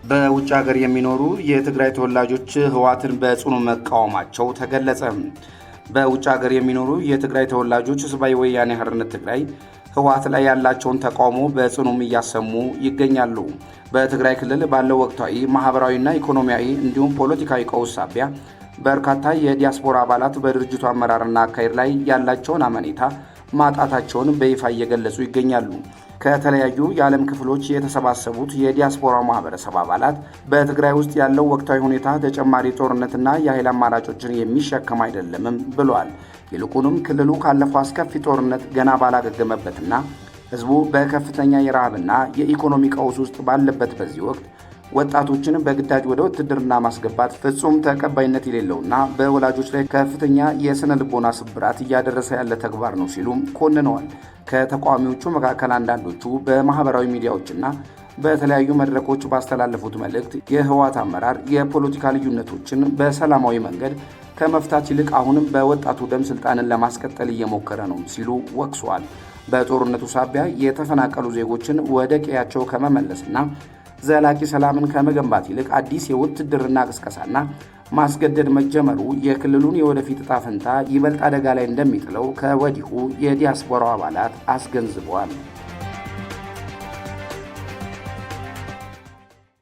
በውጭ ሀገር የሚኖሩ የትግራይ ተወላጆች ህወሓትን በጽኑ መቃወማቸው ተገለጸ። በውጭ ሀገር የሚኖሩ የትግራይ ተወላጆች ህዝባዊ ወያኔ ሓርነት ትግራይ ህወሓት ላይ ያላቸውን ተቃውሞ በጽኑም እያሰሙ ይገኛሉ። በትግራይ ክልል ባለው ወቅታዊ ማኅበራዊና ኢኮኖሚያዊ እንዲሁም ፖለቲካዊ ቀውስ ሳቢያ በርካታ የዲያስፖራ አባላት በድርጅቱ አመራርና አካሄድ ላይ ያላቸውን አመኔታ ማጣታቸውን በይፋ እየገለጹ ይገኛሉ። ከተለያዩ የዓለም ክፍሎች የተሰባሰቡት የዲያስፖራ ማህበረሰብ አባላት በትግራይ ውስጥ ያለው ወቅታዊ ሁኔታ ተጨማሪ ጦርነትና የኃይል አማራጮችን የሚሸከም አይደለምም ብለዋል። ይልቁንም ክልሉ ካለፈው አስከፊ ጦርነት ገና ባላገገመበትና ህዝቡ በከፍተኛ የረሃብና የኢኮኖሚ ቀውስ ውስጥ ባለበት በዚህ ወቅት ወጣቶችን በግዳጅ ወደ ውትድርና ማስገባት ፍጹም ተቀባይነት የሌለውና በወላጆች ላይ ከፍተኛ የስነ ልቦና ስብራት እያደረሰ ያለ ተግባር ነው ሲሉም ኮንነዋል። ከተቃዋሚዎቹ መካከል አንዳንዶቹ በማህበራዊ ሚዲያዎችና በተለያዩ መድረኮች ባስተላለፉት መልእክት የህወሓት አመራር የፖለቲካ ልዩነቶችን በሰላማዊ መንገድ ከመፍታት ይልቅ አሁንም በወጣቱ ደም ስልጣንን ለማስቀጠል እየሞከረ ነው ሲሉ ወቅሰዋል። በጦርነቱ ሳቢያ የተፈናቀሉ ዜጎችን ወደ ቀያቸው ከመመለስና ዘላቂ ሰላምን ከመገንባት ይልቅ አዲስ የውትድርና ቅስቀሳና ማስገደድ መጀመሩ የክልሉን የወደፊት እጣ ፈንታ ይበልጥ አደጋ ላይ እንደሚጥለው ከወዲሁ የዲያስፖራው አባላት አስገንዝበዋል።